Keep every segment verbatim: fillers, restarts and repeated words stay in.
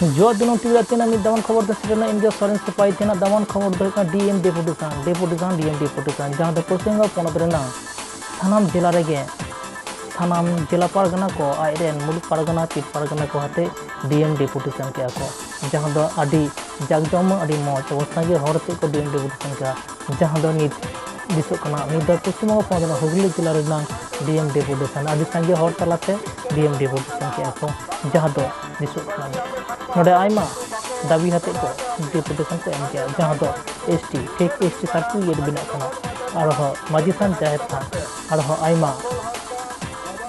ᱡᱚ ᱫᱤᱱᱟᱹᱢ ᱴᱤᱵᱷᱤ ᱨᱮ ᱛᱮᱱᱟᱜ ᱢᱤᱫ ᱫᱟᱢᱟᱱ ᱠᱷᱚᱵᱚᱨ ᱫᱚ ᱥᱮᱴᱮᱨᱮᱱᱟ ᱤᱱᱰᱤᱭᱟ ᱥᱚᱨᱮᱱ ᱥᱤᱯᱟᱦᱤ᱾ ᱛᱮᱱᱟᱜ ᱫᱟᱢᱟᱱ ᱠᱷᱚᱵᱚᱨ ᱫᱚ ᱦᱩᱭᱩᱜ ᱠᱟᱱᱟ ᱰᱤ ᱮᱢ ᱰᱮᱯᱩᱴᱮᱥᱚᱱ, ᱰᱮᱯᱩᱴᱮᱥᱚᱱ, ᱰᱤ ᱮᱢ ᱰᱮᱯᱩᱴᱮᱥᱚᱱ, ᱡᱟᱦᱟᱸ ᱫᱚ ᱯᱚᱥᱪᱤᱢ ᱵᱚᱝᱜᱚ ᱯᱚᱱᱚᱛ ᱨᱮᱱᱟᱜ ᱥᱟᱱᱟᱢ ᱡᱮᱞᱟ ᱨᱮᱜᱮ, ᱥᱟᱱᱟᱢ ᱡᱮᱞᱟ ᱯᱟᱨᱜᱟᱱᱟ ᱠᱚ ᱟᱡ ᱨᱮᱱ ᱢᱩᱞᱩᱠ ᱯᱟᱨᱜᱟᱱᱟ, ᱯᱤᱲ ᱯᱟᱨᱜᱟᱱᱟ ᱠᱚ ᱟᱛᱮ ᱰᱤ ᱮᱢ ᱰᱮᱯᱩᱴᱮᱥᱚᱱ ᱠᱮᱜᱼᱟ ᱠᱚ, ᱡᱟᱦᱟᱸ ᱫᱚ ᱟᱹᱰᱤ ᱡᱟᱠ ᱡᱚᱢᱚᱠ, ᱟᱹᱰᱤ ᱢᱚᱡᱽ ᱚᱵᱚᱥᱛᱟ ᱜᱮ ᱦᱚᱲ ᱟᱛᱮ ᱠᱚ ᱰᱤ ᱮᱢ ᱰᱮᱯᱩᱴᱮᱥᱚᱱ ᱠᱮᱜᱼᱟ᱾ ᱡᱟᱦᱟᱸ ᱫᱚ ᱱᱤᱛ ᱫᱤᱥᱚᱜ ᱠᱟᱱᱟ, ᱱᱤᱛ ᱫᱚ ᱯᱚᱥᱪᱤᱢ ᱵᱚᱝᱜᱚ ᱯᱚᱱᱚᱛ ᱨᱮᱱᱟᱜ ᱦᱩᱜᱽᱞᱤ ᱡᱮᱞᱟ ᱨᱮᱱᱟᱜ ᱰᱤ ᱮᱢ ᱰᱮᱯᱩᱴᱮᱥᱚᱱ, ᱟᱹᱰᱤ ᱥᱟᱸᱜᱮ ᱦᱚᱲ ᱛᱟᱞᱟᱛᱮ ᱰᱤ ᱮᱢ ᱰᱮᱯᱩᱴᱮᱥᱚᱱ ᱠᱮᱜᱼᱟ ᱠᱚ, ᱡᱟᱦᱟᱸ ᱫᱚ ᱫᱤᱥᱚᱜ ᱠᱟᱱᱟ᱾ ᱱᱚᱰᱮ ᱟᱭᱢᱟ ᱫᱟᱹᱵᱤ ᱟᱛᱮ ᱠᱚ ᱰᱮᱯᱩᱴᱮᱥᱚᱱ ᱠᱚ ᱮᱢ ᱠᱮᱜᱼᱟ, ᱡᱟᱦᱟᱸ ᱫᱚ S T, fake S T certificate ᱵᱮᱱᱟᱜ ᱠᱟᱱᱟ, ᱟᱨᱦᱚᱸ ᱢᱟᱹᱡᱷᱤ ᱛᱷᱟᱱ, ᱡᱟᱦᱮᱨ ᱛᱷᱟᱱ, ᱟᱨᱦᱚᱸ ᱟᱭᱢᱟ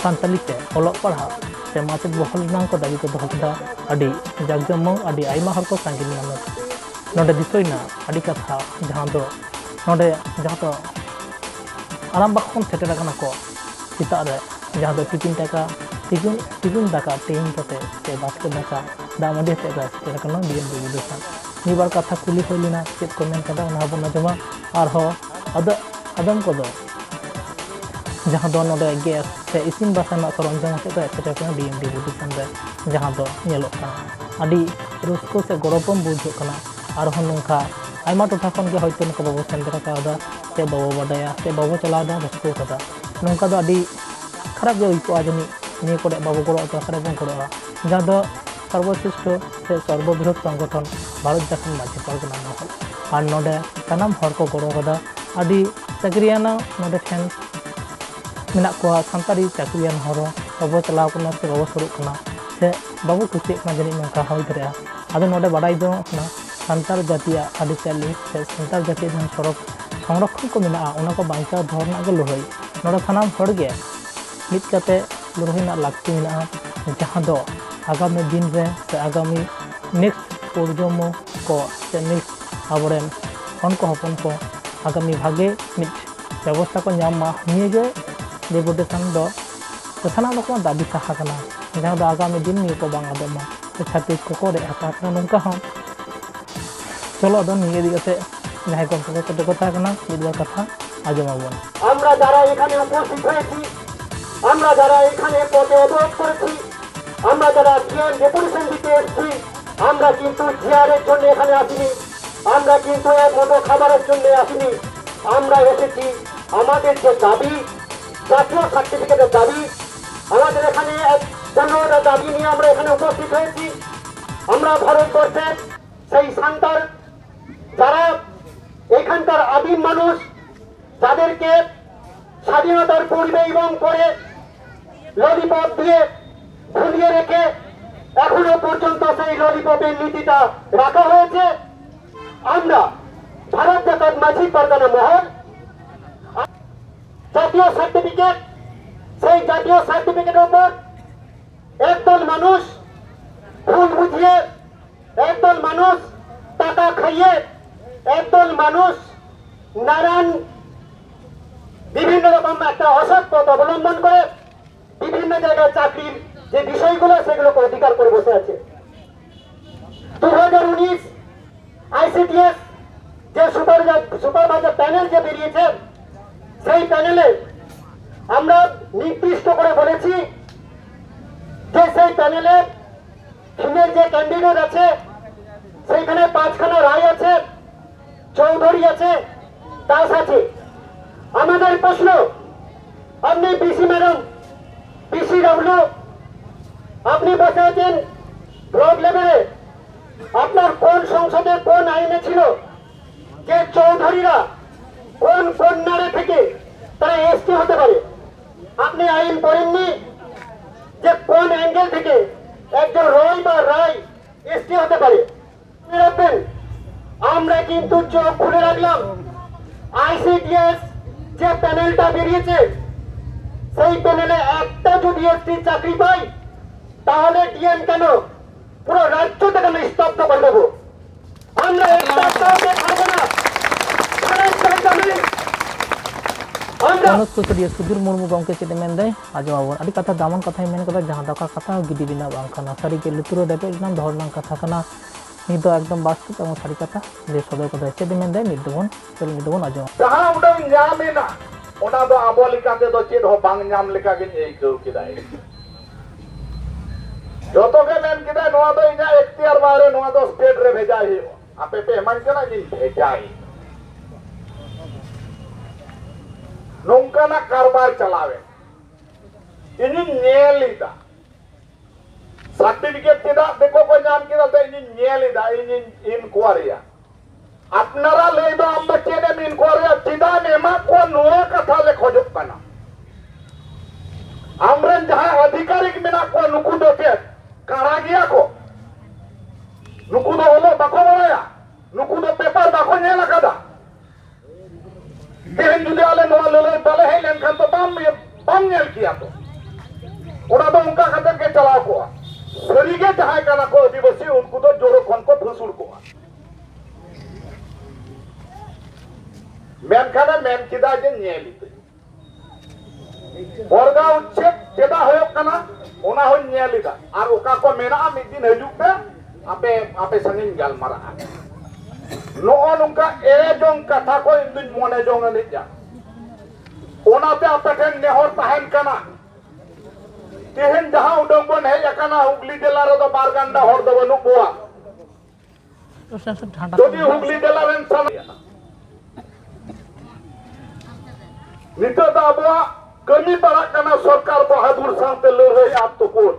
ᱥᱟᱱᱛᱟᱞᱤ ᱛᱮ ᱚᱞᱚᱜ ᱯᱟᱲᱦᱟᱜ ᱥᱮ ᱢᱟᱪᱮᱫ ᱵᱚᱦᱟᱞ ᱨᱮᱱᱟᱜ ᱠᱚ ᱫᱟᱹᱵᱤ ᱠᱚ ᱫᱚᱦᱚ ᱠᱮᱫᱟ᱾ ᱟᱹᱰᱤ ᱡᱟᱠ ᱡᱚᱢᱚᱠ, ᱟᱹᱰᱤ ᱟᱭᱢᱟ ᱦᱚᱲ ᱠᱚ ᱥᱟᱸᱜᱮ ᱞᱮᱱᱟ᱾ ᱱᱚᱰᱮ ᱫᱤᱥᱟᱹᱭᱮᱱᱟ ᱟᱹᱰᱤ ᱠᱟᱛᱷᱟ, ᱡᱟᱦᱟᱸ ᱫᱚ ᱱᱚᱰᱮ, ᱡᱟᱦᱟᱸ ᱫᱚ ᱟᱨᱟᱢᱵᱟᱜᱽ ᱠᱷᱚᱱ ᱥᱮᱴᱮᱨ ᱟᱠᱟᱱᱟ ᱠᱚ ᱥᱮᱛᱟᱜ ᱨᱮ, ᱡᱟᱦᱟᱸ ᱫᱚ ᱴᱤᱯᱤᱱ ᱫᱟᱠᱟ, ᱴᱤᱯᱤᱱ, ᱴᱤᱯᱤᱱ ᱫᱟᱠᱟ ᱴᱤᱯᱤᱱ ᱠᱟᱛᱮ ᱥᱮ ᱵᱟᱥᱠᱮ ᱫᱟᱠᱟ, ᱫᱟᱜ ᱢᱟᱹᱰᱤ ᱟᱛᱮ ᱠᱚ ᱥᱮᱴᱮᱨ ᱟᱠᱟᱱᱟ ᱰᱤ ᱮᱢ ᱰᱮᱯᱩᱴᱮᱥᱚᱱ᱾ ᱢᱤᱫ ᱵᱟᱨ ᱠᱟᱛᱷᱟ ᱠᱩᱞᱤ ᱦᱩᱭ ᱞᱮᱱᱟ, ᱪᱮᱫ ᱠᱚ ᱢᱮᱱ ᱠᱟᱫᱟ, ᱚᱱᱟ ᱦᱚᱸᱵᱚᱱ ᱟᱸᱡᱚᱢᱟ᱾ ᱟᱨᱦᱚᱸ ᱟᱫᱚ ᱟᱫᱚᱢ ᱠᱚᱫᱚ ᱡᱟᱦᱟᱸ ᱫᱚ ᱱᱚᱰᱮ ᱜᱮᱥ ᱥᱮ ᱤᱥᱤᱱ ᱵᱟᱥᱟᱝ ᱨᱮᱱᱟᱜ ᱥᱚᱨᱚᱧᱡᱟᱢ ᱟᱛᱮ ᱠᱚ ᱥᱮᱴᱮᱨ ᱠᱟᱱᱟ ᱰᱤ ᱮᱢ ᱰᱮᱯᱩᱴᱮᱥᱚᱱ ᱨᱮ, ᱡᱟᱦᱟᱸ ᱫᱚ ᱧᱮᱞᱚᱜ ᱠᱟᱱᱟ ᱟᱹᱰᱤ ᱨᱟᱹᱥᱠᱟᱹ ᱥᱮ ᱜᱚᱨᱚᱵᱽ ᱵᱚᱱ ᱵᱩᱡᱷᱟᱹᱜ ᱠᱟᱱᱟ᱾ ᱟᱨᱦᱚᱸ ᱱᱚᱝᱠᱟ ᱟᱭᱢᱟ ᱴᱚᱴᱷᱟ ᱠᱷᱚᱱ ᱜᱮ ᱦᱚᱭᱛᱳ ᱱᱚᱝᱠᱟ ᱵᱟᱵᱚ ᱥᱮᱱ ᱫᱟᱲᱮ ᱠᱟᱣᱫᱟ, ᱥᱮ ᱵᱟᱵᱚ ᱵᱟᱰᱟᱭᱟ, ᱥᱮ ᱵᱟᱵᱚ ᱪᱟᱞᱟᱣ ᱫᱟᱲᱮ ᱨᱟᱹᱥᱠᱟᱹ ᱠᱟᱫᱟ᱾ ᱱᱚᱝᱠᱟ ᱫᱚ ᱟᱹᱰᱤ ᱠᱷᱟᱨᱟᱯ ᱜᱮ ᱦᱩᱭ ᱠᱚᱜᱼᱟ ᱡᱟᱹᱱᱤᱡ, ᱱᱤᱭᱟᱹ ᱠᱚᱨᱮ ᱵᱟᱵᱚ ᱜᱚᱲᱚ ᱟᱠᱚᱣᱟ, ᱚᱠᱟᱨᱮ ᱵᱚᱱ ᱜᱚᱲᱚᱜᱼᱟ? ᱡᱟᱦᱟᱸ ᱫᱚ ᱥᱚᱨᱵᱚᱥᱨᱮᱥᱴᱷᱚ ᱥᱮ ᱥᱚᱨᱵᱚᱵᱨᱤᱦᱚᱛ ᱥᱚᱝᱜᱚᱴᱷᱚᱱ ᱵᱷᱟᱨᱚᱛ ᱡᱷᱟᱲᱠᱷᱚᱸᱰ ᱢᱟᱹᱡᱷᱤ ᱯᱟᱨᱜᱟᱱᱟ ᱢᱚᱦᱚᱞ, ᱟᱨ ᱱᱚᱰᱮ ᱥᱟᱱᱟᱢ ᱦᱚᱲ ᱠᱚ ᱜᱚᱲᱚ ᱠᱟᱫᱟ᱾ ᱟᱹᱰᱤ ᱪᱟᱹᱠᱨᱤᱭᱟᱱᱟ ᱱᱚᱰᱮ ᱴᱷᱮᱱ ᱢᱮᱱᱟᱜ ᱠᱚᱣᱟ, ᱥᱟᱱᱛᱟᱲᱤ ᱪᱟᱹᱠᱨᱤᱭᱟᱱ ᱦᱚᱲ ᱦᱚᱸ ᱵᱟᱵᱚ ᱪᱟᱞᱟᱣ ᱠᱟᱱᱟ ᱥᱮ ᱵᱟᱵᱚ ᱥᱩᱨᱩᱜ ᱠᱟᱱᱟ ᱥᱮ ᱵᱟᱵᱚ ᱠᱩᱥᱤᱭᱟᱜ ᱠᱟᱱᱟ, ᱡᱟᱹᱱᱤᱡ ᱱᱚᱝᱠᱟ ᱦᱩᱭ ᱫᱟᱲᱮᱭᱟᱜᱼᱟ᱾ ᱟᱫᱚ ᱱᱚᱰᱮ ᱵᱟᱰᱟᱭ ᱡᱚᱝ ᱠᱟᱱᱟ ᱥᱟᱱᱛᱟᱲ ᱡᱟᱹᱛᱤᱭᱟᱜ ᱟᱹᱨᱤᱪᱟᱹᱞᱤ ᱥᱮ ᱥᱟᱱᱛᱟᱲ ᱡᱟᱹᱛᱤᱭᱟᱜ ᱡᱟᱦᱟᱸ ᱥᱚᱲᱚᱠ ᱥᱚᱝᱨᱚᱠᱷᱚᱱ ᱠᱚ ᱢᱮᱱᱟᱜᱼᱟ, ᱚᱱᱟ ᱠᱚ ᱵᱟᱧᱪᱟᱣ ᱫᱚᱦᱚ ᱨᱮᱱᱟᱜ ᱜᱮ ᱞᱟᱹᱲᱦᱟᱹᱭ᱾ ᱱᱚᱰᱮ ᱥᱟᱱᱟᱢ ᱦᱚᱲ ᱜᱮ ᱢᱤᱫ ᱠᱟᱛᱮ ᱞᱟᱹᱲᱦᱟᱹᱭ ᱨᱮᱱᱟᱜ ᱞᱟᱹᱠᱛᱤ ᱢᱮᱱᱟᱜᱼᱟ, ᱡᱟᱦᱟᱸ ᱫᱚ ᱟᱜᱟᱢᱤ ᱫᱤᱱ ᱨᱮ ᱥᱮ ᱟᱜᱟᱢᱤ ᱱᱮᱠᱥᱴ ᱯᱨᱚᱡᱚᱱᱢᱚ ᱠᱚ ᱥᱮ ᱱᱮᱠᱥᱴ ᱟᱵᱚᱨᱮᱱ ᱦᱚᱱ ᱠᱚ ᱦᱚᱯᱚᱱ ᱠᱚ ᱟᱜᱟᱢᱤ ᱵᱷᱟᱜᱮ ᱢᱤᱫ ᱵᱮᱵᱚᱥᱛᱷᱟ ᱠᱚ ᱧᱟᱢ ᱢᱟ, ᱱᱤᱭᱟᱹ ᱜᱮ ᱰᱮᱯᱩᱴᱮᱥᱚᱱ ᱫᱚ ᱥᱟᱱᱟᱢ ᱨᱚᱠᱚᱢᱟᱜ ᱫᱟᱹᱵᱤ ᱛᱟᱦᱮᱸ ᱠᱟᱱᱟ, ᱡᱟᱦᱟᱸ ᱫᱚ ᱟᱜᱟᱢᱤ ᱫᱤᱱ ᱱᱤᱭᱟᱹ ᱠᱚ ᱵᱟᱝ ᱟᱫᱚᱜ ᱢᱟ, ᱥᱮ ᱪᱷᱟᱹᱛᱤᱠ ᱠᱚᱠᱚ ᱨᱮᱡ ᱦᱟᱛᱟᱣ ᱠᱟᱱᱟ, ᱱᱚᱝᱠᱟ ᱦᱚᱸ᱾ ᱪᱚᱞᱚ, ᱟᱫᱚ ᱱᱤᱭᱟᱹ ᱤᱫᱤ ᱠᱟᱛᱮ ᱡᱟᱦᱟᱸᱭ ᱜᱚᱢᱠᱮ ᱠᱚ ᱥᱮᱴᱮᱨ ᱠᱚ ᱛᱟᱦᱮᱸ ᱠᱟᱱᱟ, ᱢᱤᱫ ᱵᱟᱨ ᱠᱟᱛᱷᱟ ᱟᱸᱡᱚᱢ ᱟᱵᱚᱱ᱾ আমরা যারা এখানে উপস্থিত হয়েছি, আমরা যারা এখানে পথে অবরোধ করেছি, আমরা যারা ডিএম ডেপুটেশন দিতে এসেছি, আমরা কিন্তু জিআরের জন্য এখানে আসিনি, আমরা কিন্তু এক মুঠো খাবারের জন্য আসিনি। আমরা এসেছি আমাদের যে দাবি, জাতীয় সার্টিফিকেটের দাবি। আমাদের এখানে এক পনেরোটা দাবি নিয়ে আমরা এখানে উপস্থিত হয়েছি। আমরা ভারতবর্ষের সেই সান্তাল, যারা এখানকার আদিম মানুষ, যাদেরকে স্বাধীনতার পূর্বে এবং পরে ললিপপ দিয়ে ঝুলিয়ে রেখে এখনো পর্যন্ত সেই ললিপপের নীতিটা রাখা হয়েছে। আমরা ভারত জাকাত মাঝি পারগানা মহল জাতীয় সার্টিফিকেট, সেই জাতীয় সার্টিফিকেটের উপর একদল মানুষ ভুল বুঝিয়ে, একদল মানুষ টাকা খাইয়ে, একদল মানুষ নানান বিভিন্ন রকম একটা অসৎ পথ অবলম্বন করে বিভিন্ন জায়গায় চাকরির যে বিষয়গুলো, সেগুলোকে অধিকার করে বসে আছে। দু হাজার উনিশ আইসিডিএস যে সুপারভাইজার সুপারভাইজার প্যানেল যে বেরিয়েছে, সেই প্যানেলে আমরা নির্দিষ্ট করে বলেছি যে সেই প্যানেলে ফিমেল যে ক্যান্ডিডেট আছে, সেইখানে পাঁচখানা রায় আছে, চৌধুরী আছে, দাস আছে। আমাদের প্রশ্ন, আপনি পিসি ম্যাডাম, পিসি ডাব্লিউ, আপনি বসে আছেন ব্লক লেভেলে, আপনার কোন সংসদে কোন আইনে ছিল যে চৌধুরীরা কোন কোন নাড়ে থেকে তারা এসটি হতে পারে? আপনি আইন পড়েননি যে কোন অ্যাঙ্গেল থেকে একজন রয় বা রায় এসটি হতে পারে? মনে রাখবেন, আমরা কিন্তু চোখ খুলে রাখলাম। আইসিডিএস যে প্যানেলটা বেরিয়েছে, সেই প্যানেলে একটা যদি এসটি চাকরি পাই, তাহলে ডিএম কেন, পুরো রাজ্য থেকে আমি স্তব্ধ করে দেবো। আমরা একটা কাউকে ছাড়বো না। ভারত সরকার নেই। আমরা ᱚᱱᱟ ᱥᱩᱥᱟᱹᱨᱤᱭᱟᱹ ᱥᱩᱫᱷᱤᱨ ᱢᱩᱨᱢᱩ ᱜᱚᱢᱠᱮ ᱪᱮᱫ ᱮ ᱢᱮᱱᱫᱟᱭ, ᱟᱸᱡᱚᱢ ᱟᱵᱚᱱ᱾ ᱟᱹᱰᱤ ᱠᱟᱛᱷᱟ, ᱫᱟᱢᱟᱱ ᱠᱟᱛᱷᱟᱭ ᱢᱮᱱ ᱠᱟᱫᱟ, ᱡᱟᱦᱟᱸ ᱫᱚ ᱚᱠᱟ ᱠᱟᱛᱷᱟ ᱦᱚᱸ ᱜᱤᱰᱤ ᱨᱮᱱᱟᱜ ᱵᱟᱝ ᱠᱟᱱᱟ, ᱥᱟᱹᱨᱤᱜᱮ ᱞᱩᱛᱩᱨ ᱨᱮ ᱨᱮᱵᱮᱫ ᱨᱮᱱᱟᱜ ᱫᱚᱦᱚ ᱨᱮᱱᱟᱜ ᱠᱟᱛᱷᱟ ᱠᱟᱱᱟ᱾ ᱱᱤᱛ ᱫᱚ ᱮᱠᱫᱚᱢ ᱵᱟᱥᱛᱚᱵ ᱮᱵᱚᱝ ᱥᱟᱹᱨᱤ ᱠᱟᱛᱷᱟ ᱞᱟᱹᱭ ᱥᱚᱫᱚᱨ ᱠᱟᱫᱟᱭ᱾ ᱪᱮᱫ ᱮ ᱢᱮᱱᱫᱟᱭ, ᱱᱤᱛ ᱫᱚᱵᱚᱱ, ᱪᱚᱞᱚ ᱱᱤᱛ ᱫᱚᱵᱚᱱ ᱟᱸᱡᱚᱢᱟ᱾ ᱡᱟᱦᱟᱸ ᱩᱰᱟᱹᱝ ᱧᱟᱢ ᱮᱱᱟ, ᱚᱱᱟ ᱫᱚ ᱟᱵᱚ ᱞᱮᱠᱟ ᱛᱮᱫᱚ ᱪᱮᱫ ᱦᱚᱸ ᱵᱟᱝ ᱧᱟᱢ ᱞᱮᱠᱟ ᱜᱤᱧ ᱟᱹᱭᱠᱟᱹᱣ ᱠᱮᱫᱟ᱾ ᱡᱚᱛᱚ ᱜᱮ ᱢᱮᱱ ᱠᱮᱫᱟ, ᱱᱚᱣᱟ ᱫᱚ ᱤᱧᱟᱹᱜ ᱮᱠᱛᱤᱭᱟᱨ ᱵᱟᱭᱨᱮ, ᱱᱚᱣᱟ ᱫᱚ ᱥᱴᱮᱴ ᱨᱮ ᱵᱷᱮᱡᱟᱭ ᱦᱩᱭᱩᱜᱼᱟ᱾ ᱟᱯᱮ ᱯᱮ ᱮᱢᱟᱹᱧ ᱠᱟᱱᱟ, ᱤᱧ ᱵᱷᱮᱡᱟᱭ᱾ ᱱᱚᱝᱠᱟᱱᱟᱜ ᱠᱟᱨᱵᱟᱨ ᱪᱟᱞᱟᱣᱮᱱ, ᱤᱧᱤᱧ ᱧᱮᱞ ᱮᱫᱟ᱾ ᱥᱟᱨᱴᱤᱯᱷᱤᱠᱮᱴ ᱪᱮᱫᱟᱜ ᱫᱤᱠᱩ ᱠᱚ ᱧᱟᱢ ᱠᱮᱫᱟ, ᱛᱮ ᱤᱧᱤᱧ ᱧᱮᱞ ᱮᱫᱟ, ᱤᱧᱤᱧ ᱤᱱᱠᱩᱣᱟᱨᱤᱭᱟ᱾ ᱟᱯᱱᱟᱨᱟᱜ ᱞᱟᱹᱭ ᱫᱚ ᱟᱢ ᱫᱚ ᱪᱮᱫ ᱮᱢ ᱤᱱᱠᱩᱣᱟᱨᱤᱭᱟ? ᱪᱮᱫᱟᱜ ᱮᱢ ᱮᱢᱟᱜ ᱠᱚᱣᱟ, ᱱᱚᱣᱟ ᱠᱟᱛᱷᱟ ᱞᱮ ᱠᱷᱚᱡᱚᱜ ᱠᱟᱱᱟ᱾ ᱟᱢᱨᱮᱱ ᱡᱟᱦᱟᱸᱭ ᱟᱫᱷᱤᱠᱟᱨᱤᱠ ᱢᱮᱱᱟᱜ ᱠᱚᱣᱟ, ᱱᱩᱠᱩ ᱫᱚ ᱪᱮᱫ ᱠᱟᱬᱟ ᱜᱮᱭᱟ ᱠᱚ? ᱱᱩᱠᱩ ᱫᱚ ᱚᱞᱚᱜ ᱵᱟᱠᱚ ᱵᱟᱲᱟᱭᱟ? ᱱᱩᱠᱩ ᱫᱚ ᱯᱮᱯᱟᱨ ᱵᱟᱠᱚ ᱧᱮᱞ ᱟᱠᱟᱫᱟ? ᱛᱮᱦᱮᱧ ᱡᱩᱫᱤ ᱟᱞᱮ ᱱᱚᱣᱟ ᱞᱟᱹᱲᱦᱟᱹᱭ ᱵᱟᱞᱮ ᱦᱮᱡ ᱞᱮᱱᱠᱷᱟᱱ ᱛᱚ ᱵᱟᱢ, ᱵᱟᱢ ᱧᱮᱞ ᱠᱮᱭᱟ ᱛᱚ᱾ ᱚᱱᱟ ᱫᱚ ᱚᱱᱠᱟ ᱠᱟᱛᱮ ᱜᱮ ᱪᱟᱞᱟᱣ ᱠᱚᱜᱼᱟ᱾ ᱥᱟᱹᱨᱤᱜᱮ ᱡᱟᱦᱟᱸᱭ ᱠᱟᱱᱟ ᱠᱚ ᱟᱹᱫᱤᱵᱟᱹᱥᱤ, ᱩᱱᱠᱩ ᱫᱚ ᱡᱳᱨᱳ ᱠᱷᱚᱱ ᱠᱚ ᱯᱷᱩᱥᱩᱲ ᱠᱚᱜᱼᱟ᱾ ᱢᱮᱱᱠᱷᱟᱱᱮ ᱢᱮᱱ ᱠᱮᱫᱟ ᱡᱮ, "ᱧᱮᱞ ᱤᱫᱟᱹᱧ, ᱵᱚᱨᱜᱟᱣ ᱪᱮᱫ ᱪᱮᱫᱟᱜ ᱦᱩᱭᱩᱜ ᱠᱟᱱᱟ, ᱚᱱᱟ ᱦᱚᱸᱧ ᱧᱮᱞ ᱮᱫᱟ, ᱟᱨ ᱚᱠᱟ ᱠᱚ ᱢᱮᱱᱟᱜᱼᱟ, ᱢᱤᱫ ᱫᱤᱱ ᱦᱤᱡᱩᱜ ᱯᱮ, ᱟᱯᱮ, ᱟᱯᱮ ᱥᱟᱝ ᱤᱧ ᱜᱟᱞᱢᱟᱨᱟᱜᱼᱟ᱾" ᱱᱚᱜᱼᱚ ᱱᱚᱝᱠᱟ ᱮᱲᱮ ᱡᱚᱝ ᱠᱟᱛᱷᱟ ᱠᱚ ᱤᱧ ᱫᱩᱧ ᱢᱚᱱᱮ ᱡᱚᱝ ᱟᱹᱱᱤᱡᱼᱟ᱾ ᱚᱱᱟᱛᱮ ᱟᱯᱮ ᱴᱷᱮᱱ ᱱᱮᱦᱚᱨ ᱛᱟᱦᱮᱱ ᱠᱟᱱᱟ, ᱛᱮᱦᱮᱧ ᱡᱟᱦᱟᱸ ᱩᱰᱟᱹᱝ ᱵᱚᱱ ᱦᱮᱡ ᱟᱠᱟᱱᱟ, ᱦᱩᱜᱽᱞᱤ ᱡᱮᱞᱟ ᱨᱮᱫᱚ ᱵᱟᱨ ᱜᱟᱱᱰᱟ ᱦᱚᱲ ᱫᱚ ᱵᱟᱹᱱᱩᱜ ᱠᱚᱣᱟ᱾ ᱡᱩᱫᱤ ᱦᱩᱜᱽᱞᱤ ᱡᱮᱞᱟ ᱨᱮᱱ ᱥᱟᱱᱟᱢ, ᱱᱤᱛᱚᱜ ᱫᱚ ᱟᱵᱚᱣᱟᱜ ᱠᱟᱹᱢᱤ ᱯᱟᱲᱟᱜ ᱠᱟᱱᱟ ᱥᱚᱨᱠᱟᱨ ᱵᱟᱦᱟᱫᱩᱨ ᱥᱟᱶᱛᱮ ᱞᱟᱹᱲᱦᱟᱹᱭ ᱟᱨ ᱛᱩᱯᱩᱫ᱾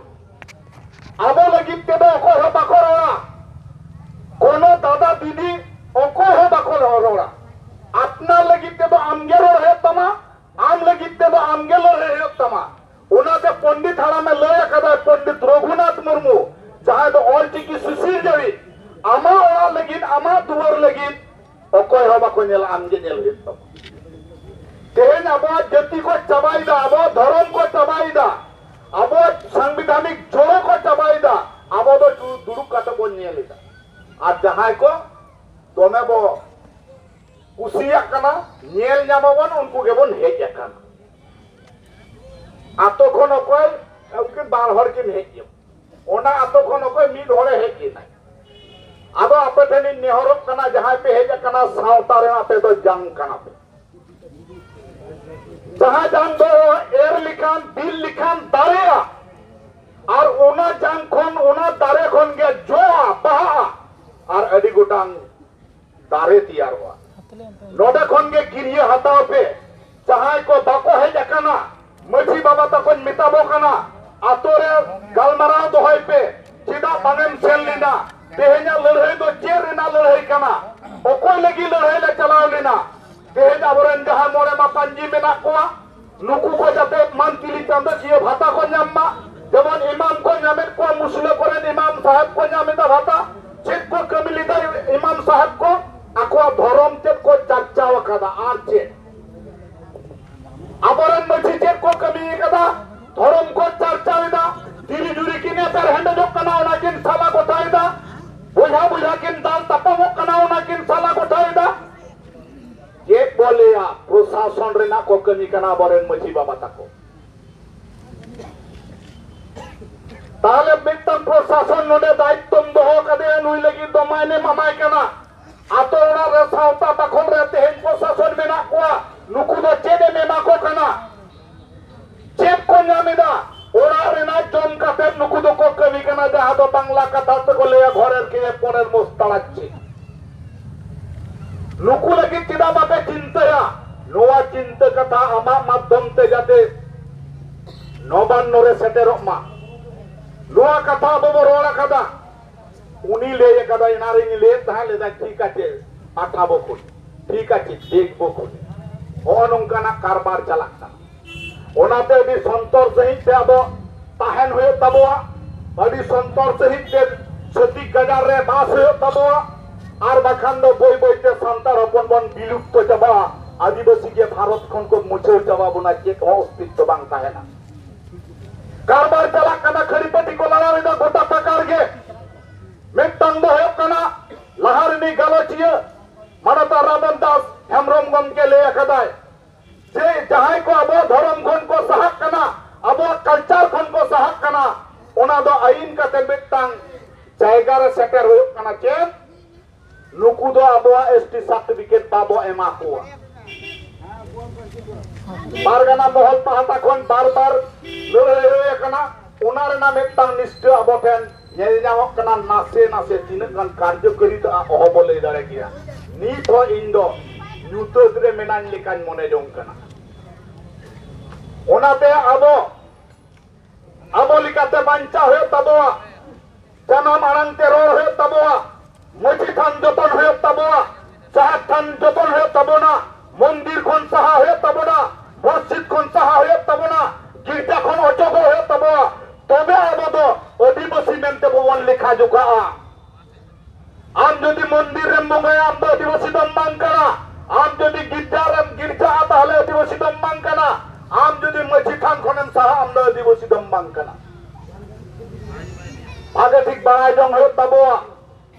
ᱟᱵᱚ ᱞᱟᱹᱜᱤᱫ ᱛᱮᱫᱚ ᱚᱠᱚᱭ ᱦᱚᱸ ᱵᱟᱠᱚ ᱨᱚᱲᱟ, ᱠᱳᱱᱳ ᱫᱟᱫᱟ ᱫᱤᱫᱤ ᱚᱠᱚᱭ ᱦᱚᱸ ᱵᱟᱠᱚ ᱨᱚᱲᱟ᱾ ᱟᱯᱱᱟᱨ ᱞᱟᱹᱜᱤᱫ ᱛᱮᱫᱚ ᱟᱢᱜᱮ ᱨᱚᱲ ᱦᱩᱭᱩᱜ ᱛᱟᱢᱟ, ᱟᱢ ᱞᱟᱹᱜᱤᱫ ᱛᱮᱫᱚ ᱟᱢᱜᱮ ᱞᱟᱹᱲᱦᱟᱹᱭ ᱦᱩᱭᱩᱜ ᱛᱟᱢᱟ᱾ ᱚᱱᱟᱛᱮ ᱯᱚᱱᱰᱤᱛ ᱦᱟᱲᱟᱢᱮ ᱞᱟᱹᱭ ᱟᱠᱟᱫᱟ, ᱯᱚᱱᱰᱤᱛ ᱨᱚᱜᱷᱩᱱᱟᱛᱷ ᱢᱩᱨᱢᱩ, ᱡᱟᱦᱟᱸᱭ ᱫᱚ ᱚᱞᱪᱤᱠᱤ ᱥᱤᱥᱤᱨᱡᱟᱹᱣᱤᱡ, ᱟᱢᱟᱜ ᱚᱲᱟᱜ ᱞᱟᱹᱜᱤᱫ, ᱟᱢᱟᱜ ᱫᱩᱣᱟᱹᱨ ᱞᱟᱹᱜᱤᱫ ᱚᱠᱚᱭ ᱦᱚᱸ ᱵᱟᱠᱚ ᱧᱮᱞᱟ, ᱟᱢᱜᱮ ᱧᱮᱞ ᱦᱩᱭᱩᱜ ᱛᱟᱢᱟ᱾ ᱛᱮᱦᱮᱧ ᱟᱵᱚᱣᱟᱜ ᱡᱟᱹᱛᱤ ᱠᱚ ᱪᱟᱵᱟᱭᱮᱫᱟ, ᱟᱵᱚᱣᱟᱜ ᱫᱷᱚᱨᱚᱢ ᱠᱚ ᱪᱟᱵᱟᱭᱮᱫᱟ, ᱟᱵᱚᱣᱟᱜ ᱥᱟᱝᱵᱤᱫᱷᱟᱱᱤᱠ ᱡᱳᱲᱳ ᱠᱚ ᱪᱟᱵᱟᱭᱮᱫᱟ, ᱟᱵᱚ ᱫᱚ ᱫᱩ-, ᱫᱩᱲᱩᱵ ᱠᱟᱛᱮ ᱵᱚᱱ ᱧᱮᱞ ᱮᱫᱟ᱾ ᱟᱨ ᱡᱟᱦᱟᱸᱭ ᱠᱚ ᱫᱚᱢᱮ ᱵᱚ ᱠᱩᱥᱤᱭᱟᱜ ᱠᱟᱱᱟ, ᱧᱮᱞ ᱧᱟᱢᱟᱵᱚᱱ, ᱩᱱᱠᱩ ᱜᱮᱵᱚᱱ ᱦᱮᱡ ᱟᱠᱟᱱᱟ᱾ ᱟᱛᱳ ᱠᱷᱚᱱ ᱚᱠᱚᱭ, ᱩᱱᱠᱤᱱ ᱵᱟᱨ ᱦᱚᱲ ᱠᱤᱱ ᱦᱮᱡ ᱮᱱᱟ, ᱚᱱᱟ ᱟᱛᱳ ᱠᱷᱚᱱ ᱚᱠᱚᱭ ᱢᱤᱫ ᱦᱚᱲᱮ ᱦᱮᱡ ᱮᱱᱟᱭ᱾ ᱟᱫᱚ ᱟᱯᱮ ᱴᱷᱮᱱᱤᱧ ᱱᱮᱦᱚᱨᱚᱜ ᱠᱟᱱᱟ, ᱡᱟᱦᱟᱸᱭ ᱯᱮ ᱦᱮᱡ ᱟᱠᱟᱱᱟ, ᱥᱟᱶᱛᱟ ᱨᱮᱱ ᱟᱯᱮ ᱫᱚ ᱡᱟᱝ ᱠᱟᱱᱟ ᱯᱮ᱾ ᱡᱟᱦᱟᱸ ᱡᱟᱝ ᱫᱚ ᱮᱨ ᱞᱮᱠᱷᱟᱱ, ᱵᱤᱨ ᱞᱮᱠᱷᱟᱱ ᱫᱟᱨᱮᱜᱼᱟ, ᱟᱨ ᱚᱱᱟ ᱡᱟᱝ ᱟᱛᱳ ᱨᱮ ᱜᱟᱞᱢᱟᱨᱟᱣ ᱫᱚᱦᱚᱭ ᱯᱮ᱾ ᱪᱮᱫᱟᱜ ᱵᱟᱝᱮᱢ ᱥᱮᱱ ᱞᱮᱱᱟ? ᱛᱮᱦᱮᱧᱟᱜ ᱞᱟᱹᱲᱦᱟᱹᱭ ᱫᱚ ᱪᱮᱫ ᱨᱮᱱᱟᱜ ᱞᱟᱹᱲᱦᱟᱹᱭ ᱠᱟᱱᱟ? ᱚᱠᱚᱭ ᱞᱟᱹᱜᱤᱫ ᱞᱟᱹᱲᱦᱟᱹᱭ ᱞᱮ ᱪᱟᱞᱟᱣ ᱞᱮᱱᱟ? ᱛᱮᱦᱮᱧ ᱟᱵᱚᱨᱮᱱ ᱡᱟᱦᱟᱸᱭ ᱢᱚᱬᱮ ᱢᱟᱯᱟᱧᱡᱤ ᱢᱮᱱᱟᱜ ᱠᱚᱣᱟ, ᱱᱩᱠᱩ ᱠᱚ ᱡᱟᱛᱮ ᱢᱟᱱᱛᱤᱞᱤ ᱪᱟᱸᱫᱳᱠᱤᱭᱟᱹ ᱵᱷᱟᱛᱟ ᱠᱚ ᱧᱟᱢ ᱢᱟ, ᱡᱮᱢᱚᱱ ᱤᱢᱟᱢ ᱠᱚ ᱧᱟᱢᱮᱫ ᱠᱚᱣᱟ, ᱢᱩᱥᱞᱟᱹ ᱠᱚᱨᱮᱱ ᱤᱢᱟᱢ ᱥᱟᱦᱮᱵ ᱠᱚ ᱧᱟᱢ ᱮᱫᱟ ᱵᱷᱟᱛᱟ᱾ ᱪᱮᱫ ᱠᱚ ᱠᱟᱹᱢᱤ ᱞᱮᱫᱟ ᱤᱢᱟᱢ ᱥᱟᱦᱮᱵ ᱠᱚ? ᱟᱠᱚᱣᱟᱜ ᱫᱷᱚᱨᱚᱢ ᱛᱮᱫ ᱠᱚ ᱪᱟᱨᱪᱟᱣ ᱟᱠᱟᱫᱟ᱾ ᱟᱨ ᱪᱮᱫ? ᱟᱵᱚᱨᱮᱱ ᱢᱟᱹᱡᱷᱤ ᱪᱮᱫ ᱠᱚ ᱠᱟᱹᱢᱤ ᱟᱠᱟᱫᱟ? ᱫᱷᱚᱨᱚᱢ ᱠᱚ ᱪᱟᱨᱪᱟᱣ ᱮᱫᱟ᱾ ᱛᱤᱨᱤ ᱡᱩᱨᱤ ᱠᱤᱱ ᱮᱯᱮᱨ ᱦᱮᱸᱰᱮᱡᱚᱜ ᱠᱟᱱᱟ, ᱚᱱᱟ ᱠᱤᱱ ᱥᱟᱞᱟ ᱜᱚᱴᱟᱭᱮᱫᱟ᱾ ᱵᱚᱭᱦᱟ ᱵᱚᱭᱦᱟ ᱠᱤᱱ ᱫᱟᱞ ᱛᱟᱯᱟᱢᱚᱜ ᱠᱟᱱᱟ, ᱚᱱᱟ ᱠᱤᱱ ᱥᱟᱞᱟ ᱜᱚᱴᱟᱭᱮᱫᱟ᱾ ᱪᱮᱫ ᱵᱚ ᱞᱟᱹᱭᱟ, ᱯᱨᱚᱥᱟᱥᱚᱱ ᱨᱮᱱᱟᱜ ᱠᱚ ᱠᱟᱹᱢᱤ ᱠᱟᱱᱟ ᱟᱵᱚᱨᱮᱱ ᱢᱟᱹᱡᱷᱤ ᱵᱟᱵᱟ ᱛᱟᱠᱚ᱾ ᱛᱟᱦᱞᱮ ᱢᱤᱫᱴᱟᱝ ᱯᱨᱚᱥᱟᱥᱚᱱ ᱱᱚᱰᱮ ᱫᱟᱭᱤᱛᱛᱚᱢ ᱫᱚᱦᱚ ᱠᱟᱫᱮᱭᱟ, ᱱᱩᱭ ᱞᱟᱹᱜᱤᱫ ᱫᱚ ᱢᱟᱭᱱᱮᱢ ᱮᱢᱟᱭ ᱠᱟᱱᱟ᱾ ᱟᱛᱳ ᱚᱲᱟᱜ ᱨᱮ ᱥᱟᱶᱛᱟ ᱵᱟᱠᱷᱚᱞ ᱨᱮ ᱛᱮᱦᱮᱧ ᱯᱨᱚᱥᱟᱥᱚᱱ ᱢᱮᱱᱟᱜ ᱠᱚᱣᱟ, ᱱᱩᱠᱩ ᱫᱚ ᱪᱮᱫ ᱮᱢ ᱮᱢᱟ ᱠᱚ ᱠᱟᱱᱟ? ᱪᱮᱫ ᱠᱚ ᱧᱟᱢ ᱮᱫᱟ? ᱚᱲᱟᱜ ᱨᱮᱱᱟᱜ ᱡᱚᱢ ᱠᱟᱛᱮ ᱱᱩᱠᱩ ᱫᱚᱠᱚ ᱠᱟᱹᱢᱤ ᱠᱟᱱᱟ, ᱡᱟᱦᱟᱸ ᱫᱚ ᱵᱟᱝᱞᱟ ᱠᱟᱛᱷᱟ ᱛᱮᱠᱚ ᱞᱟᱹᱭᱟ ᱜᱷᱚᱨᱮᱨ ᱠᱷᱮᱭᱮ ᱯᱚᱨᱮᱨ ᱢᱚᱥᱛᱟᱲᱟᱪᱪᱷᱤ᱾ ᱱᱩᱠᱩ ᱞᱟᱹᱜᱤᱫ ᱪᱮᱫᱟᱜ ᱵᱟᱯᱮ ᱪᱤᱱᱛᱟᱹᱭᱟ? ᱱᱚᱣᱟ ᱪᱤᱱᱛᱟᱹ ᱠᱟᱛᱷᱟ ᱟᱢᱟᱜ ᱢᱟᱫᱽᱫᱷᱚᱢ ᱛᱮ ᱡᱟᱛᱮ ᱱᱚᱵᱟᱱᱱᱚ ᱨᱮ ᱥᱮᱴᱮᱨᱚᱜ ᱢᱟ᱾ ᱱᱚᱣᱟ ᱠᱟᱛᱷᱟ ᱟᱵᱚ ᱵᱚ ᱨᱚᱲ ᱟᱠᱟᱫᱟ, ᱩᱱᱤ ᱞᱟᱹᱭ ᱟᱠᱟᱫᱟ, ᱮᱱᱟᱝ ᱨᱤᱧ ᱞᱟᱹᱭᱮᱫ ᱛᱟᱦᱮᱸᱫ, ᱞᱟᱹᱭᱫᱟ ᱴᱷᱤᱠ ᱟᱪᱷᱮ, ᱯᱟᱴᱷᱟ ᱵᱚ ᱠᱷᱩᱞ, ᱴᱷᱤᱠ ᱟᱪᱷᱮ, ᱫᱮᱠ ᱵᱚ ᱠᱷᱩᱞ᱾ ᱦᱚᱸᱜᱼᱚ ᱱᱚᱝᱠᱟᱱᱟᱜ ᱠᱟᱨᱵᱟᱨ ᱪᱟᱞᱟᱜ ᱠᱟᱱᱟ᱾ ᱚᱱᱟᱛᱮ ᱟᱹᱰᱤ ᱥᱚᱱᱛᱚᱨ ᱥᱟᱺᱦᱤᱡ ᱛᱮ ᱟᱵᱚ ᱛᱟᱦᱮᱱ ᱦᱩᱭᱩᱜ ᱛᱟᱵᱚᱣᱟ, ᱟᱹᱰᱤ ᱥᱚᱱᱛᱚᱨ ᱥᱟᱺᱦᱤᱡ ᱛᱮ ᱪᱷᱟᱹᱛᱤᱠ ᱜᱟᱡᱟᱲ ᱨᱮ ᱵᱟᱥ ᱦᱩᱭᱩᱜ ᱛᱟᱵᱚᱣᱟ, ᱟᱨ ᱵᱟᱠᱷᱟᱱ ᱫᱚ ᱵᱟᱹᱭ ᱵᱟᱹᱭ ᱛᱮ ᱥᱟᱱᱛᱟᱲ ᱦᱚᱯᱚᱱ ᱵᱚᱱ ᱵᱤᱞᱩᱯᱛᱚ ᱪᱟᱵᱟᱜᱼᱟ᱾ ᱟᱹᱫᱤᱵᱟᱹᱥᱤ ᱜᱮ ᱵᱷᱟᱨᱚᱛ ᱠᱷᱚᱱ ᱠᱚ ᱢᱩᱪᱷᱟᱹᱣ ᱪᱟᱵᱟ ᱵᱚᱱᱟ, ᱪᱮᱫ ᱦᱚᱸ ᱚᱥᱛᱤᱛᱛᱚ ᱵᱟᱝ ᱛᱟᱦᱮᱱᱟ᱾ ᱠᱟᱨᱵᱟᱨ ᱪᱟᱞᱟᱜ ᱠᱟᱱᱟ, ᱠᱷᱟᱹᱲᱤ ᱯᱟᱹᱴᱤ ᱠᱚ ᱞᱟᱲᱟᱣ ᱮᱫᱟ ᱜᱚᱴᱟ ᱯᱟᱠᱟᱲ ᱜᱮ᱾ ᱢᱤᱫᱴᱟᱝ ᱫᱚ ᱦᱩᱭᱩᱜ ᱠᱟᱱᱟ, ᱞᱟᱦᱟ ᱨᱤᱱᱤᱡ ᱜᱟᱞᱚᱪᱤᱭᱟᱹ ᱢᱟᱱᱚᱛ ᱨᱟᱢᱚᱱ ᱫᱟᱥ ᱦᱮᱢᱵᱨᱚᱢ ᱜᱚᱢᱠᱮ ᱞᱟᱹᱭ ᱟᱠᱟᱫᱟᱭ ᱡᱮ ᱡᱟᱦᱟᱸᱭ ᱠᱚ ᱟᱵᱚᱣᱟᱜ ᱫᱷᱚᱨᱚᱢ ᱠᱷᱚᱱ ᱠᱚ ᱥᱟᱦᱟᱜ ᱠᱟᱱᱟ, ᱟᱵᱚᱣᱟᱜ ᱠᱟᱞᱪᱟᱨ ᱠᱷᱚᱱ ᱠᱚ ᱥᱟᱦᱟᱜ ᱠᱟᱱᱟ, ᱚᱱᱟ ᱫᱚ ᱟᱹᱭᱤᱱ ᱠᱟᱛᱮ ᱢᱤᱫᱴᱟᱝ ᱡᱟᱭᱜᱟ ᱨᱮ ᱥᱮᱴᱮᱨ ᱦᱩᱭᱩᱜ ᱠᱟᱱᱟ᱾ ᱪᱮᱫ? ᱱᱩᱠᱩ ᱫᱚ ᱟᱵᱚᱣᱟᱜ ᱮᱥ ᱴᱤ ᱥᱟᱨᱴᱤᱯᱷᱤᱠᱮᱴ ᱵᱟᱵᱚ ᱮᱢᱟ ᱠᱚᱣᱟ᱾ ᱯᱟᱨᱜᱟᱱᱟ ᱢᱚᱦᱚᱞ ᱯᱟᱦᱴᱟ ᱠᱷᱚᱱ ᱵᱟᱨ ᱵᱟᱨ ᱞᱟᱹᱲᱦᱟᱹᱭ ᱦᱩᱭ ᱟᱠᱟᱱᱟ, ᱚᱱᱟ ᱨᱮᱱᱟᱜ ᱢᱤᱫᱴᱟᱝ ᱱᱤᱥᱴᱟᱹ ᱟᱵᱚ ᱴᱷᱮᱱ ᱧᱮᱞ ᱧᱟᱢᱚᱜ ᱠᱟᱱᱟ᱾ ᱱᱟᱥᱮ ᱱᱟᱥᱮ ᱛᱤᱱᱟᱹᱜ ᱜᱟᱱ ᱠᱟᱨᱡᱚᱠᱟᱨᱤᱛᱟ ᱚᱦᱚ ᱵᱚ ᱞᱟᱹᱭ ᱫᱟᱲᱮ ᱠᱮᱭᱟ᱾ ᱱᱤᱛ ᱦᱚᱸ ᱤᱧ ᱫᱚ ᱧᱩᱛᱟᱹᱛ ᱨᱮ ᱢᱮᱱᱟᱧ ᱞᱮᱠᱟᱧ ᱢᱚᱱᱮ ᱡᱚᱝ ᱠᱟᱱᱟ᱾ ᱚᱱᱟᱛᱮ ᱟᱵᱚ ᱛᱮ ᱵᱟᱧᱪᱟᱣ ᱦᱩᱭᱩᱜ ᱛᱟᱵᱚᱣᱟ, ᱡᱟᱱᱟᱢ ᱟᱲᱟᱝ ᱛᱮ ᱨᱚᱲ ᱦᱩᱭᱩᱜ ᱛᱟᱵᱚᱣᱟ, ᱢᱟᱹᱡᱷᱤ ᱛᱷᱟᱱ ᱡᱚᱛᱚᱱ ᱦᱩᱭᱩᱜ ᱛᱟᱵᱚᱣᱟ, ᱡᱟᱦᱮᱨ ᱛᱷᱟᱱ ᱡᱚᱛᱚᱱ ᱦᱩᱭᱩᱜ ᱛᱟᱵᱚᱱᱟ, ᱢᱚᱱᱫᱤᱨ ᱠᱷᱚᱱ ᱥᱟᱦᱟ ᱦᱩᱭᱩᱜ ᱛᱟᱵᱚᱱᱟ, ᱢᱚᱥᱡᱤᱫ ᱠᱷᱚᱱ ᱥᱟᱦᱟ ᱦᱩᱭᱩᱜ ᱛᱟᱵᱚᱱᱟ, ᱜᱤᱨᱡᱟ ᱠᱷᱚᱱ ᱚᱪᱚᱜᱚᱜ ᱦᱩᱭᱩᱜ ᱛᱟᱵᱚᱱᱟ, ᱛᱚᱵᱮ ᱟᱵᱚ ᱫᱚ ᱟᱹᱫᱤᱵᱟᱹᱥᱤ ᱢᱮᱱᱛᱮ ᱵᱚᱱ ᱞᱮᱠᱷᱟ ᱡᱚᱠᱷᱟᱜᱼᱟ᱾ ᱟᱢ ᱡᱩᱫᱤ ᱢᱚᱱᱫᱤᱨ ᱨᱮᱢ ᱵᱚᱸᱜᱟᱭᱟ, ᱟᱢ ᱫᱚ ᱟᱹᱫᱤᱵᱟᱹᱥᱤ ᱫᱚᱢ ᱵᱟᱝ ᱠᱟᱱᱟ᱾ ᱟᱢ ᱡᱩᱫᱤ ᱜᱤᱨᱡᱟ ᱨᱮᱢ ᱜᱤᱨᱡᱟᱜᱼᱟ, ᱛᱟᱦᱞᱮ ᱟᱹᱫᱤᱵᱟᱹᱥᱤ ᱫᱚᱢ ᱵᱟᱝ ᱠᱟᱱᱟ᱾ ᱟᱢ ᱡᱩᱫᱤ ᱢᱟᱹᱡᱷᱤ ᱛᱷᱟᱱ ᱠᱷᱚᱱᱮᱢ ᱥᱟᱦᱟᱜᱼᱟ, ᱟᱢ ᱫᱚ ᱟᱹᱫᱤᱵᱟᱹᱥᱤ ᱫᱚᱢ ᱵᱟᱝ ᱠᱟᱱᱟ᱾ ᱵᱷᱟᱜᱮ ᱴᱷᱤᱠ ᱵᱟᱲᱟᱭ ᱡᱚᱝ ᱦᱩᱭᱩᱜ ᱛᱟᱵᱚᱣᱟ᱾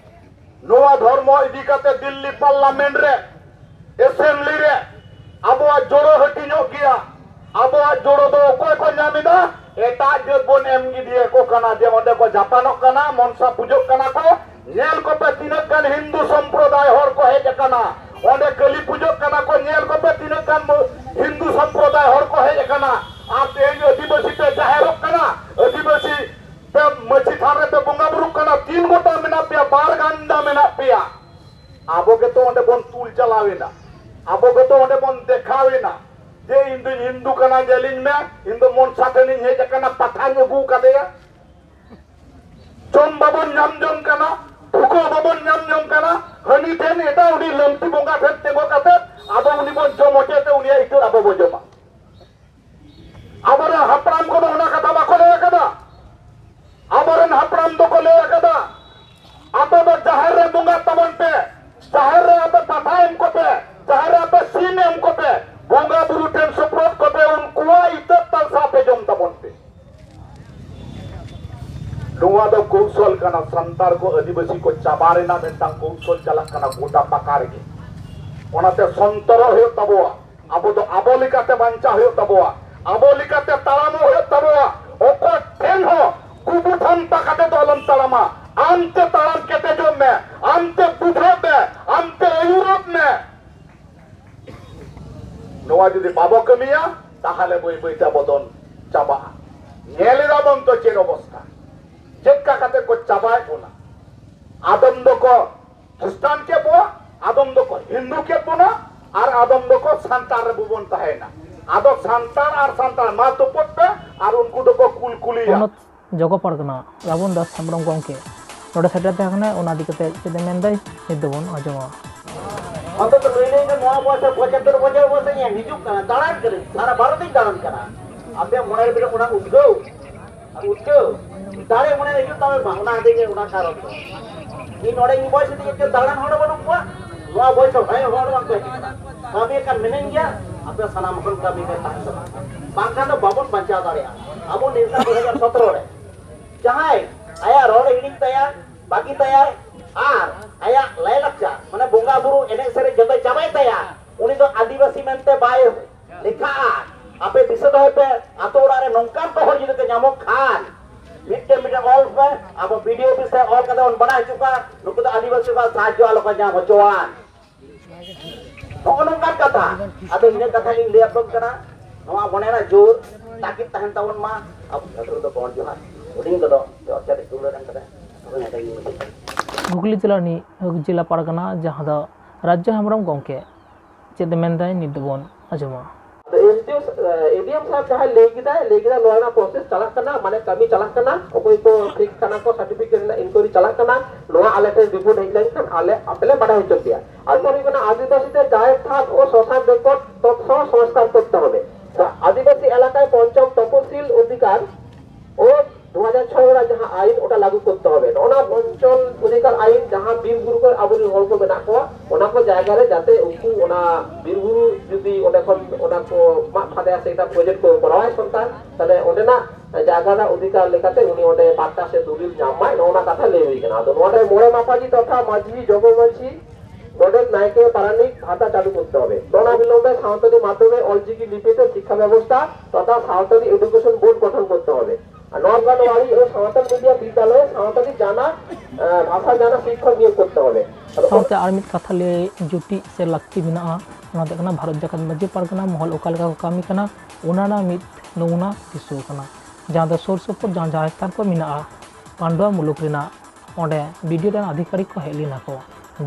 ᱱᱚᱣᱟ ᱫᱷᱚᱨᱢᱚ ᱤᱫᱤ ᱠᱟᱛᱮ ᱫᱤᱞᱞᱤ ᱯᱟᱨᱞᱟᱢᱮᱱᱴ ᱨᱮ, ᱮᱥᱮᱢᱵᱞᱤ ᱨᱮ ᱟᱵᱚᱣᱟᱜ ᱡᱚᱲᱚ ᱦᱟᱹᱴᱤᱧᱚᱜ ᱜᱮᱭᱟ᱾ ᱟᱵᱚᱣᱟᱜ ᱡᱚᱲᱚ ᱫᱚ ᱚᱠᱚᱭ ᱠᱚ ᱧᱟᱢ ᱮᱫᱟ? ᱮᱴᱟᱜ ᱡᱟᱹᱛ ᱵᱚᱱ ᱮᱢ ᱜᱤᱰᱤᱭᱟᱠᱚ ᱠᱟᱱᱟ, ᱡᱮ ᱚᱸᱰᱮ ᱠᱚ ᱡᱟᱯᱟᱱᱚᱜ ᱠᱟᱱᱟ, ᱢᱚᱱᱥᱟ ᱯᱩᱡᱟᱹᱜ ᱠᱟᱱᱟ ᱠᱚ᱾ ᱧᱮᱞ ᱠᱚᱯᱮ ᱛᱤᱱᱟᱹᱜ ᱜᱟᱱ ᱦᱤᱱᱫᱩ ᱥᱚᱢᱯᱨᱚᱫᱟᱭ ᱦᱚᱲ ᱠᱚ ᱦᱮᱡ ᱟᱠᱟᱱᱟ, ᱚᱸᱰᱮ ᱠᱟᱹᱞᱤ ᱯᱩᱡᱟᱹᱜ ᱠᱟᱱᱟ ᱠᱚ᱾ ᱧᱮᱞ ᱠᱚᱯᱮ ᱛᱤᱱᱟᱹᱜ ᱜᱟᱱ ᱦᱤᱱᱫᱩ ᱥᱚᱢᱯᱨᱚᱫᱟᱭ ᱦᱚᱲ ᱠᱚ ᱦᱮᱡ ᱟᱠᱟᱱᱟ᱾ ᱟᱨ ᱛᱮᱦᱮᱧ ᱟᱹᱫᱤᱵᱟᱹᱥᱤ ᱯᱮ ᱡᱟᱦᱮᱨᱚᱜ ᱠᱟᱱᱟ, ᱟᱹᱫᱤᱵᱟᱹᱥᱤ ᱯᱮ ᱢᱟᱹᱡᱷᱤ ᱛᱷᱟᱱ ᱨᱮᱯᱮ ᱵᱚᱸᱜᱟ ᱵᱩᱨᱩᱜ ᱠᱟᱱᱟ, ᱛᱤᱱ ᱜᱚᱴᱟᱝ ᱢᱮᱱᱟᱜ ᱯᱮᱭᱟ? ᱵᱟᱨ ᱜᱟᱱᱰᱟ ᱢᱮᱱᱟᱜ ᱯᱮᱭᱟ᱾ ᱟᱵᱚ ᱜᱮᱛᱚ ᱚᱸᱰᱮ ᱵᱚᱱ ᱛᱩᱞ ᱪᱟᱞᱟᱣ ᱮᱱᱟ, ᱟᱵᱚ ᱜᱮᱛᱚ ᱚᱸᱰᱮ ᱵᱚᱱ ᱫᱮᱠᱷᱟᱣ ᱮᱱᱟ ᱡᱮ ᱤᱧ ᱫᱩᱧ ᱦᱤᱱᱫᱩ ᱠᱟᱱᱟ, ᱧᱮᱞᱤᱧ ᱢᱮ, ᱤᱧ ᱫᱚ ᱢᱚᱱᱥᱟ ᱴᱷᱮᱱᱤᱧ ᱦᱮᱡ ᱟᱠᱟᱱᱟ, ᱯᱟᱴᱷᱟᱧ ᱟᱹᱜᱩ ᱠᱟᱫᱮᱭᱟ᱾ ᱡᱚᱢ ᱵᱟᱵᱚᱱ ᱧᱟᱢ ᱡᱚᱝ ᱠᱟᱱᱟ, ᱛᱩᱠᱟᱹ ᱵᱟᱵᱚᱱ ᱧᱟᱢ ᱡᱚᱝ ᱠᱟᱱᱟ, ᱦᱟᱹᱱᱤ ᱴᱷᱮᱱ ᱮᱴᱟᱜ ᱩᱱᱤ ᱞᱟᱹᱢᱴᱤ ᱵᱚᱸᱜᱟ ᱴᱷᱮᱱ ᱛᱤᱸᱜᱩ ᱠᱟᱛᱮ ᱟᱵᱚ ᱩᱱᱤ ᱵᱚᱱ ᱡᱚᱢ ᱦᱚᱪᱚᱭ ᱛᱮ ᱩᱱᱤᱭᱟᱜ ᱤᱛᱟᱹ ᱟᱵᱚ ᱵᱚ ᱡᱚᱢᱟ᱾ ᱟᱵᱚᱨᱮᱱ ᱦᱟᱯᱲᱟᱢ ᱠᱚᱫᱚ ᱚᱱᱟ ᱠᱟᱛᱷᱟ ᱵᱟᱠᱚ ᱞᱟᱹᱭ ᱟᱠᱟᱫᱟ᱾ ᱟᱵᱚᱨᱮᱱ ᱦᱟᱯᱲᱟᱢ ᱫᱚᱠᱚ ᱞᱟᱹᱭ ᱟᱠᱟᱫᱟ, ᱟᱯᱮ ᱫᱚ ᱡᱟᱦᱮᱨ ᱨᱮ ᱵᱚᱸᱜᱟ ᱛᱟᱵᱚᱱ ᱯᱮ, ᱡᱟᱦᱮᱨ ᱨᱮ ᱟᱯᱮ ᱯᱟᱴᱷᱟ ᱮᱢ ᱠᱚᱯᱮ, ᱡᱟᱦᱮᱨ ᱨᱮ ᱟᱯᱮ ᱥᱤᱢ ᱮᱢ ᱠᱚᱯᱮ, ᱵᱚᱸᱜᱟ ᱵᱩᱨᱩ ᱴᱷᱮᱱ ᱥᱚᱯᱨᱚᱫ ᱠᱚᱯᱮ, ᱩᱱᱠᱩᱣᱟᱜ ᱤᱛᱟᱹ ᱛᱟᱞᱥᱟ ᱯᱮ ᱡᱚᱢ ᱛᱟᱵᱚᱱ ᱯᱮ᱾ ᱱᱚᱣᱟ ᱫᱚ ᱠᱚᱣᱥᱚᱞ ᱠᱟᱱᱟ, ᱥᱟᱱᱛᱟᱲ ᱠᱚ ᱟᱹᱫᱤᱵᱟᱹᱥᱤ ᱠᱚ ᱪᱟᱵᱟ ᱨᱮᱱᱟᱜ ᱢᱤᱫᱴᱟᱝ ᱠᱚᱣᱥᱚᱞ ᱪᱟᱞᱟᱜ ᱠᱟᱱᱟ ᱜᱚᱴᱟ ᱯᱟᱠᱟ ᱨᱮᱜᱮ᱾ ᱚᱱᱟᱛᱮ ᱥᱚᱱᱛᱚᱨᱚᱜ ᱦᱩᱭᱩᱜ ᱛᱟᱵᱚᱣᱟ᱾ ᱟᱵᱚ ᱫᱚ ᱟᱵᱚ ᱞᱮᱠᱟᱛᱮ ᱵᱟᱧᱪᱟᱣ ᱦᱩᱭᱩᱜ ᱛᱟᱵᱚᱣᱟ, ᱟᱵᱚ ᱞᱮᱠᱟᱛᱮ ᱛᱟᱲᱟᱢᱚᱜ ᱦᱩᱭᱩᱜ ᱛᱟᱵᱚᱣᱟ᱾ ᱚᱠᱚᱭ ᱴᱷᱮᱱ ᱦᱚᱸ ᱠᱩᱵᱩᱴᱷᱟᱱᱛᱟ ᱠᱟᱛᱮ ᱫᱚ ᱟᱞᱚᱢ ᱛᱟᱲᱟᱢᱟ᱾ ᱟᱢᱛᱮ ᱛᱟᱲᱟᱢ ᱠᱮᱴᱮᱡᱚᱜ ᱢᱮ, ᱟᱢᱛᱮ ᱵᱩᱡᱷᱟᱹᱜ ᱢᱮ, ᱟᱢᱛᱮ ᱟᱹᱭᱩᱨᱚᱜ ᱢᱮ᱾ ᱱᱚᱣᱟ ᱡᱩᱫᱤ ᱵᱟᱵᱚ ᱠᱟᱹᱢᱤᱭᱟ, ᱛᱟᱦᱞᱮ ᱵᱟᱹᱭ ᱵᱟᱹᱭ ᱛᱮ ᱟᱵᱚ ᱫᱚ ᱪᱟᱵᱟᱜᱼᱟ᱾ ᱧᱮᱞ ᱮᱫᱟ ᱵᱚᱱ ᱛᱚ ᱪᱮᱫ ᱚᱵᱚᱥᱛᱟ, ᱪᱮᱫ ᱞᱮᱠᱟ ᱠᱟᱛᱮ ᱠᱚ ᱪᱟᱵᱟᱭᱮᱫ ᱵᱚᱱᱟ᱾ ᱟᱫᱚᱢ ᱫᱚᱠᱚ ᱠᱷᱨᱤᱥᱴᱟᱱ ᱠᱮᱫ ᱵᱚᱱᱟ, ᱟᱫᱚᱢ ᱫᱚᱠᱚ ᱦᱤᱱᱫᱩ ᱠᱮᱫ ᱵᱚᱱᱟ, ᱟᱨ ᱟᱫᱚᱢ ᱫᱚᱠᱚ ᱥᱟᱱᱛᱟᱲ ᱨᱮᱵᱚ ᱵᱚᱱ ᱛᱟᱦᱮᱸᱭᱮᱱᱟ᱾ ᱟᱫᱚ ᱥᱟᱱᱛᱟᱲ ᱟᱨ ᱥᱟᱱᱛᱟᱲ ᱢᱟ ᱛᱩᱯᱩᱫ ᱯᱮ, ᱟᱨ ᱩᱱᱠᱩ ᱫᱚᱠᱚ ᱠᱩᱞᱠᱩᱞᱤᱭᱟ᱾ ᱯᱚᱱᱚᱛ ᱡᱚᱜᱚ ᱯᱟᱨᱜᱟᱱᱟ ᱨᱟᱵᱚᱱ ᱫᱟᱥ ᱦᱮᱢᱵᱨᱚᱢ ᱜᱚᱢᱠᱮ ᱱᱚᱰᱮ ᱥᱮᱴᱮᱨ ᱛᱟᱦᱮᱸ ᱠᱟᱱᱟᱭ, ᱚᱱᱟ ᱤᱫᱤ ᱠᱟᱛᱮ ᱪᱮᱫ ᱮ ᱢᱮᱱᱫᱟᱭ ᱱᱤᱛ ᱫᱚᱵᱚᱱ ᱟᱸᱡᱚᱢᱟ᱾ ᱚᱱᱛᱚᱛᱚ ᱞᱟᱹᱭ ᱞᱟᱹᱭ ᱛᱮ ᱱᱚᱣᱟ ᱵᱚᱭᱮᱥ ᱨᱮ ᱯᱚᱸᱪᱟᱛᱛᱳᱨ ᱵᱚᱪᱷᱚᱨ ᱵᱚᱭᱮᱥ ᱨᱮ ᱦᱤᱡᱩᱜ ᱠᱟᱱᱟ, ᱫᱟᱬᱟᱱ ᱠᱟᱹᱱᱟᱹᱧ, ᱥᱟᱨᱟ ᱵᱷᱟᱨᱚᱛ ᱤᱧ ᱫᱟᱬᱟᱱ ᱠᱟᱱᱟ᱾ ᱟᱯᱮ ᱢᱚᱱᱮ ᱨᱮ ᱢᱤᱫᱴᱟᱝ ᱚᱱᱟ ᱩᱫᱽᱜᱟᱹᱣ, ᱟᱨ ᱩᱫᱽᱜᱟᱹᱣ ᱫᱟᱲᱮ ᱢᱚᱱᱮ ᱨᱮ ᱦᱤᱡᱩᱜ ᱛᱟᱵᱮ ᱢᱟ, ᱚᱱᱟ ᱦᱚᱛᱮᱡ ᱜᱮ ᱚᱱᱟ ᱠᱟᱨᱚᱱ ᱫᱚ᱾ ᱤᱧ ᱱᱚᱰᱮ ᱤᱧ ᱵᱚᱭᱮᱥ ᱤᱫᱤ ᱠᱟᱛᱮ ᱫᱟᱬᱟᱱ ᱦᱚᱲ ᱵᱟᱹᱱᱩᱜ ᱠᱚᱣᱟ, ᱱᱚᱣᱟ ᱵᱚᱭᱮᱥ ᱨᱮ ᱦᱚᱲ ᱵᱟᱝ ᱠᱚ ᱦᱤᱡᱩᱜ ᱠᱟᱱᱟ᱾ ᱠᱟᱹᱢᱤ ᱠᱟᱱ ᱢᱮᱱᱟᱹᱧ ᱜᱮᱭᱟ, ᱟᱯᱮ ᱥᱟᱱᱟᱢ ᱦᱚᱲ ᱠᱟᱹᱢᱤ ᱯᱮ ᱛᱟᱦᱮᱱ ᱛᱟᱵᱚᱱᱟ, ᱵᱟᱝᱠᱷᱟᱱ ᱫᱚ ᱵᱟᱵᱚᱱ ᱵᱟᱧᱪᱟᱣ ᱫᱟᱲᱮᱭᱟᱜᱼᱟ᱾ ᱟᱵᱚ ᱱᱤᱨᱥᱟ ᱫᱩ ᱦᱟᱡᱟᱨ ᱥᱚᱛᱨᱚ ᱨᱮ ᱡᱟᱦᱟᱸᱭ ᱟᱭᱟᱜ ᱨᱚᱲ ᱦᱤᱲᱤᱧ ᱛᱟᱭᱟ, ᱵᱟᱹᱜᱤ ᱛᱟᱭᱟᱭ, ᱟᱨ ᱟᱭᱟᱜ ᱞᱟᱭᱼᱞᱟᱠᱪᱟᱨ, ᱢᱟᱱᱮ ᱵᱚᱸᱜᱟ ᱵᱩᱨᱩ, ᱮᱱᱮᱡ ᱥᱮᱨᱮᱧ ᱡᱚᱛᱚᱭ ᱪᱟᱵᱟᱭ ᱛᱟᱭᱟ, ᱩᱱᱤ ᱫᱚ ᱟᱹᱫᱤᱵᱟᱹᱥᱤ ᱢᱮᱱᱛᱮ ᱵᱟᱭ ᱞᱮᱠᱷᱟᱜᱼᱟ᱾ ᱟᱯᱮ ᱫᱤᱥᱟᱹ ᱫᱚᱦᱚᱭ ᱯᱮ, ᱟᱛᱳ ᱚᱲᱟᱜ ᱨᱮ ᱱᱚᱝᱠᱟᱱ ᱠᱚ ᱦᱚᱲ ᱡᱩᱫᱤ ᱠᱚ ᱧᱟᱢᱚᱜ ᱠᱷᱟᱱ, ᱢᱤᱫᱴᱮᱱ ᱢᱤᱫᱴᱮᱱ ᱚᱞ ᱯᱮ, ᱟᱵᱚ ᱵᱤ ᱰᱤ ᱚ ᱚᱯᱷᱤᱥ ᱨᱮ ᱚᱞ ᱠᱟᱛᱮ ᱵᱚᱱ ᱵᱟᱲᱟᱭ ᱦᱚᱪᱚ ᱠᱚᱣᱟ, ᱱᱩᱠᱩ ᱫᱚ ᱟᱹᱫᱤᱵᱟᱹᱥᱤ ᱠᱚᱣᱟᱜ ᱥᱟᱦᱟᱡᱽᱡᱚ ᱟᱞᱚ ᱠᱚ ᱧᱟᱢ ᱦᱚᱪᱚᱣᱟᱱ᱾ ᱱᱚᱜᱼᱚ ᱱᱚᱝᱠᱟᱱ ᱠᱟᱛᱷᱟ᱾ ᱟᱫᱚ ᱤᱱᱟᱹ ᱠᱟᱛᱷᱟ ᱜᱤᱧ ᱞᱟᱹᱭ ᱟᱯᱮ ᱠᱟᱱᱟ, ᱱᱚᱣᱟ ᱢᱚᱱᱮ ᱨᱮᱱᱟᱜ ᱡᱳᱨ ᱛᱟᱹᱠᱤᱫ ᱛᱟᱦᱮᱱ ᱛᱟᱵᱚᱱ ᱢᱟ᱾ ᱟᱵᱚ ᱡᱚᱛᱚ ᱨᱮᱫᱚ ᱜᱚᱰ ᱡᱚᱦᱟᱨ, ᱦᱩᱰᱤᱧ ᱠᱚᱫᱚ ᱚᱨᱪᱟ ᱨᱮ ᱫᱩᱞᱟᱹᱲ ᱮᱢ ᱠᱟᱛᱮ ᱟᱵᱚ ᱱᱮᱰᱟ ᱜᱮ ᱢᱩᱪᱟᱹᱫ᱾ ᱦᱩᱜᱽᱞᱤ ᱡᱮᱞᱟ ᱨᱤᱱᱤᱡ ᱡᱮᱞᱟ ᱯᱟᱨᱜᱟᱱᱟ ᱡᱟᱦᱟᱸ ᱫᱚ ᱨᱟᱡᱽᱡᱚ ᱦᱮᱢᱵᱨᱚᱢ ᱜᱚᱢᱠᱮ ᱪᱮᱫ ᱮ ᱢᱮᱱᱫᱟᱭ ᱱᱤᱛ ᱫᱚᱵᱚᱱ ᱟᱸᱡᱚᱢᱟ᱾ ᱮᱥ ᱰᱤ ᱮᱢ, ᱮ ᱰᱤ ᱮᱢ ᱥᱟᱦᱮᱵᱽ ᱡᱟᱦᱟᱸᱭ ᱞᱟᱹᱭ ᱠᱮᱫᱟᱭ, ᱞᱟᱹᱭ ᱠᱮᱫᱟ ᱱᱚᱣᱟ ᱨᱮᱱᱟᱜ ᱯᱨᱚᱥᱮᱥ ᱪᱟᱞᱟᱜ ᱠᱟᱱᱟ, ᱢᱟᱱᱮ ᱠᱟᱹᱢᱤ ᱪᱟᱞᱟᱜ ᱠᱟᱱᱟ, ᱚᱠᱚᱭ ᱠᱚ ᱴᱷᱤᱠ ᱠᱟᱱᱟ ᱠᱚ, ᱥᱟᱨᱴᱤᱯᱷᱤᱠᱮᱴ ᱨᱮᱱᱟᱜ ᱤᱱᱠᱩᱭᱟᱨᱤ ᱪᱟᱞᱟᱜ ᱠᱟᱱᱟ, ᱱᱚᱣᱟ ᱟᱞᱮ ᱴᱷᱮᱱ ᱨᱤᱯᱳᱨᱴ ᱦᱮᱡ ᱞᱮᱱᱠᱷᱟᱱ ᱟᱞᱮ ᱟᱯᱮ ᱞᱮ ᱵᱟᱰᱟᱭ ᱦᱚᱪᱚ ᱯᱮᱭᱟ᱾ ᱟᱨ ᱦᱩᱭᱩᱜ ᱠᱟᱱᱟ ᱟᱹᱫᱤᱵᱟᱹᱥᱤ ᱛᱮ ᱡᱟᱦᱮᱨ ᱛᱷᱟᱱ ᱳ ᱥᱚᱥᱟᱱ ᱨᱮᱠᱚᱨᱰ ᱛᱚᱛᱛᱷᱚ ᱥᱚᱝᱥᱠᱟᱨ ᱠᱚᱨᱛᱮ ᱦᱚᱵᱮ᱾ ᱟᱹᱫᱤᱵᱟᱹᱥᱤ ᱮᱞᱟᱠᱟয় ᱯᱚᱧᱪᱚᱢ ᱛᱚᱯᱚᱥᱤᱞ ᱚᱫᱷᱤᱠᱟᱨ ᱳ ᱫᱩ ᱦᱟᱡᱟᱨ ᱪᱷᱚᱭ ᱨᱮᱱᱟᱜ ᱡᱟᱦᱟᱸ ᱟᱭᱤᱱ, ᱚᱱᱟ ᱞᱟᱹᱜᱩ ᱠᱚᱨᱛᱮ ᱦᱚᱵᱮ᱾ ᱱᱚᱜᱼᱚ ᱱᱟ ᱯᱚᱧᱪᱚᱢ ᱚᱫᱷᱤᱠᱟᱨ ᱟᱭᱤᱱ, ᱡᱟᱦᱟᱸ ᱵᱤᱨ ᱵᱩᱨᱩ ᱠᱚᱨᱮ ᱟᱵᱚᱨᱮᱱ ᱦᱚᱲ ᱠᱚ ᱢᱮᱱᱟᱜ ᱠᱚᱣᱟ, ᱚᱱᱟ ᱠᱚ ᱡᱟᱭᱜᱟ ᱨᱮ ᱡᱟᱛᱮ ᱩᱱᱠᱩ ᱚᱱᱟ ᱵᱤᱨ ᱵᱩᱨᱩ ᱡᱩᱫᱤ ᱚᱸᱰᱮ ᱠᱷᱚᱱ ᱚᱱᱟ ᱠᱚ ᱢᱟᱜ ᱯᱷᱟᱫᱟᱭᱟ ᱥᱮ ᱮᱴᱟᱜ ᱯᱨᱚᱡᱮᱠᱴ ᱠᱚ ᱠᱚᱨᱟᱣᱟᱭ ᱥᱚᱨᱠᱟᱨ, ᱛᱟᱦᱞᱮ ᱚᱸᱰᱮᱱᱟᱜ ᱡᱟᱭᱜᱟ ᱨᱮᱱᱟᱜ ᱚᱫᱷᱤᱠᱟᱨ ᱞᱮᱠᱟᱛᱮ ᱩᱱᱤ ᱚᱸᱰᱮ ᱯᱟᱴᱴᱟ ᱥᱮ ᱫᱚᱞᱤᱞ ᱧᱟᱢ ᱢᱟᱭ, ᱱᱚᱜᱼᱚ ᱱᱟ ᱠᱟᱛᱷᱟ ᱞᱟᱹᱭ ᱦᱩᱭ ᱠᱟᱱᱟ᱾ ᱟᱫᱚ ᱱᱚᱣᱟ ᱨᱮ ᱢᱚᱬᱮ ᱢᱟᱯᱟᱡᱤ ᱛᱚᱛᱷᱟ ᱢᱟᱹᱡᱷᱤ, ᱡᱚᱜᱚ ᱢᱟᱹᱡᱷᱤ, ᱜᱚᱰᱮᱛ, ᱱᱟᱭᱠᱮ, ᱯᱟᱨᱟᱱᱤᱠ ᱵᱷᱟᱛᱟ ᱪᱟᱹᱞᱩ ᱠᱚᱨᱛᱮ ᱦᱚᱵᱮ᱾ ᱚᱱᱟ ᱵᱤᱞᱚᱢᱵᱮ ᱥᱟᱶᱛᱟᱞᱤ ᱢᱟᱫᱽᱫᱷᱚᱢᱮ ᱚᱞᱪᱤᱠᱤ ᱞᱤᱯᱤᱛᱮ ᱥᱤᱠᱠᱷᱟ ᱵᱮᱵᱚᱥᱛᱷᱟ ᱛᱚᱛᱷᱟ ᱥᱟᱶᱛᱟᱞᱤ ᱮᱰᱩᱠᱮᱥᱚᱱ ᱵᱳᱨᱰ ᱜᱚᱴᱷᱚᱱ ᱠᱚᱨᱛᱮ ᱦᱚᱵᱮ᱾ ᱟᱨ ᱱᱚᱣᱟ ᱵᱟᱝ ᱱᱚᱣᱟ ᱟᱹᱰᱤ ᱥᱟᱶᱛᱟᱞ ᱢᱤᱰᱤᱭᱟᱢ ᱵᱤᱫᱽᱭᱟᱞᱚᱭ ᱥᱟᱶᱛᱟᱞᱤ ᱡᱟᱱᱟ, ᱮ, ᱵᱷᱟᱥᱟ ᱡᱟᱱᱟ ᱥᱤᱠᱠᱷᱚᱠ ᱱᱤᱭᱳᱜ ᱠᱚᱨᱛᱮ ᱦᱚᱵᱮ᱾ ᱟᱫᱚ ᱥᱟᱶᱛᱮ ᱟᱨ ᱢᱤᱫ ᱠᱟᱛᱷᱟ ᱞᱟᱹᱭ ᱡᱩᱴᱤᱡ ᱥᱮ ᱞᱟᱹᱠᱛᱤ ᱢᱮᱱᱟᱜᱼᱟ, ᱚᱱᱟ ᱫᱚ ᱦᱩᱭᱩᱜ ᱠᱟᱱᱟ ᱵᱷᱟᱨᱚᱛ ᱡᱟᱠᱟᱛ ᱢᱟᱹᱡᱷᱤ ᱯᱟᱨᱜᱟᱱᱟ ᱢᱚᱦᱚᱞ ᱚᱠᱟ ᱞᱮᱠᱟ ᱠᱚ ᱠᱟᱹᱢᱤ ᱠᱟᱱᱟ, ᱚᱱᱟ ᱨᱮᱱᱟᱜ ᱢᱤᱫ ᱱᱚᱢᱩᱱᱟ ᱫᱤᱥᱟᱹ ᱠᱟᱱᱟ, ᱡᱟᱦᱟᱸ ᱫᱚ ᱥᱩᱨ ᱥᱩᱯᱩᱨ ᱡᱟᱦᱟᱸ ᱡᱟᱦᱮᱨ ᱛᱷᱟᱱ ᱠᱚ ᱢᱮᱱᱟᱜᱼᱟ ᱯᱟᱱᱰᱩᱣᱟ ᱢᱩᱞᱩᱠ ᱨᱮᱱᱟᱜ, ᱚᱸᱰᱮ ᱵᱤ ᱰᱤ ᱳ ᱨᱮᱱ ᱟᱫᱷᱤᱠᱟᱨᱤᱠ ᱠᱚ ᱦᱮᱡ ᱞᱮᱱᱟ ᱠᱚ,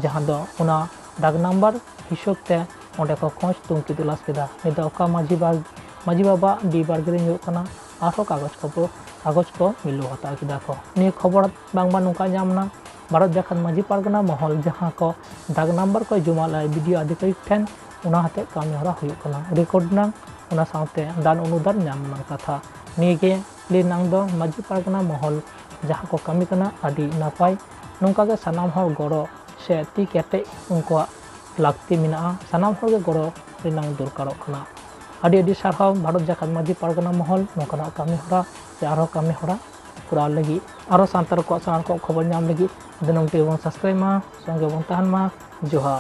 ᱡᱟᱦᱟᱸ ᱫᱚ ᱚᱱᱟ ᱰᱟᱠ ᱱᱟᱢᱵᱟᱨ ᱦᱤᱥᱟᱹᱵ ᱛᱮ ᱚᱸᱰᱮ ᱠᱚ ᱠᱷᱚᱡᱽ ᱛᱩᱱᱠᱷᱤ ᱛᱚᱞᱟᱥ ᱠᱮᱫᱟ᱾ ᱱᱤᱛ ᱫᱚ ᱚᱠᱟ ᱢᱟᱹᱡᱷᱤ ᱵᱟ-, ᱢᱟᱹᱡᱷᱤ ᱵᱟᱵᱟᱣᱟᱜ ᱰᱤ ᱵᱟᱨᱜᱮ ᱨᱮ ᱧᱩᱨᱩᱜ ᱠᱟᱱᱟ, ᱟᱨᱦᱚᱸ ᱠᱟᱜᱚᱡᱽ ᱠᱷᱚᱵᱚᱨ ᱠᱟᱜᱚᱡᱽ ᱠᱚ ᱢᱤᱞᱟᱹᱣ ᱦᱟᱛᱟᱣ ᱠᱮᱫᱟ ᱠᱚ᱾ ᱱᱤᱭᱟᱹ ᱠᱷᱚᱵᱚᱨ ᱵᱟᱝᱢᱟ ᱱᱚᱝᱠᱟ ᱧᱟᱢ ᱮᱱᱟ, ᱵᱷᱟᱨᱚᱛ ᱡᱟᱠᱟᱛ ᱢᱟᱹᱡᱷᱤ ᱯᱟᱨᱜᱟᱱᱟ ᱢᱚᱦᱚᱞ ᱡᱟᱦᱟᱸ ᱠᱚ ᱰᱟᱠ ᱱᱟᱢᱵᱟᱨ ᱠᱚ ᱡᱚᱢᱟ ᱞᱮᱫᱼᱟ ᱵᱤ ᱰᱤ ᱳ ᱟᱫᱷᱤᱠᱟᱨᱤᱠ ᱴᱷᱮᱱ, ᱚᱱᱟ ᱦᱚᱛᱮᱡ ᱠᱟᱹᱢᱤ ᱦᱚᱨᱟ ᱦᱩᱭᱩᱜ ᱠᱟᱱᱟ᱾ ᱨᱮᱠᱚᱨᱰ ᱨᱮᱱᱟᱜ ᱚᱱᱟ ᱥᱟᱶᱛᱮ ᱫᱟᱱ ᱚᱱᱩᱫᱟᱱ ᱧᱟᱢ ᱨᱮᱱᱟᱜ ᱠᱟᱛᱷᱟ᱾ ᱱᱤᱭᱟᱹ ᱜᱮ ᱞᱟᱹᱭ ᱨᱮᱱᱟᱜ ᱫᱚ ᱢᱟᱹᱡᱷᱤ ᱯᱟᱨᱜᱟᱱᱟ ᱢᱚᱦᱚᱞ ᱡᱟᱦᱟᱸ ᱠᱚ ᱠᱟᱹᱢᱤ ᱠᱟᱱᱟ ᱟᱹᱰᱤ ᱱᱟᱯᱟᱭ᱾ ᱱᱚᱝᱠᱟ ᱜᱮ ᱥᱟᱱᱟᱢ ᱦᱚᱲ ᱜᱚᱲᱚ ᱥᱮ ᱛᱤ ᱠᱮᱴᱮᱡ ᱩᱱᱠᱩᱣᱟᱜ ᱞᱟᱹᱠᱛᱤ ᱢᱮᱱᱟᱜᱼᱟ᱾ ᱥᱟᱱᱟᱢ ᱦᱚᱲ ᱜᱮ ᱜᱚᱲᱚ ᱨᱮᱱᱟᱜ ᱫᱚᱨᱠᱟᱨᱚᱜ ᱠᱟᱱᱟ᱾ ᱟᱹᱰᱤ ᱟᱹᱰᱤ ᱥᱟᱨᱦᱟᱣ ᱵᱷᱟᱨᱚᱛ ᱡᱟᱠᱟᱛ ᱢᱟᱹᱡᱷᱤ ᱯᱟᱨᱜᱟᱱᱟ ᱢᱚᱦᱚᱞ ᱱᱚᱝᱠᱟᱱᱟᱜ ᱠᱟᱹᱢᱤ ᱦᱚᱨᱟ ᱥᱮ ᱟᱨᱦᱚᱸ ᱠᱟᱹᱢᱤ ᱦᱚᱨᱟ ᱠᱚᱨᱟᱣ ᱞᱟᱹᱜᱤᱫ, ᱟᱨᱦᱚᱸ ᱥᱟᱱᱛᱟᱲ ᱠᱚᱣᱟᱜ ᱥᱟᱱᱟᱢ ᱠᱚᱣᱟᱜ ᱠᱷᱚᱵᱚᱨ ᱧᱟᱢ ᱞᱟᱹᱜᱤᱫ ᱫᱤᱱᱟᱹᱢ ᱴᱤᱵᱷᱤ ᱵᱚᱱ ᱥᱟᱵᱥᱠᱨᱟᱭᱤᱵ ᱢᱟ, ᱥᱚᱸᱜᱮ ᱵᱚᱱ ᱛᱟᱦᱮᱱ ᱢᱟ᱾ ᱡᱚᱦᱟᱨ᱾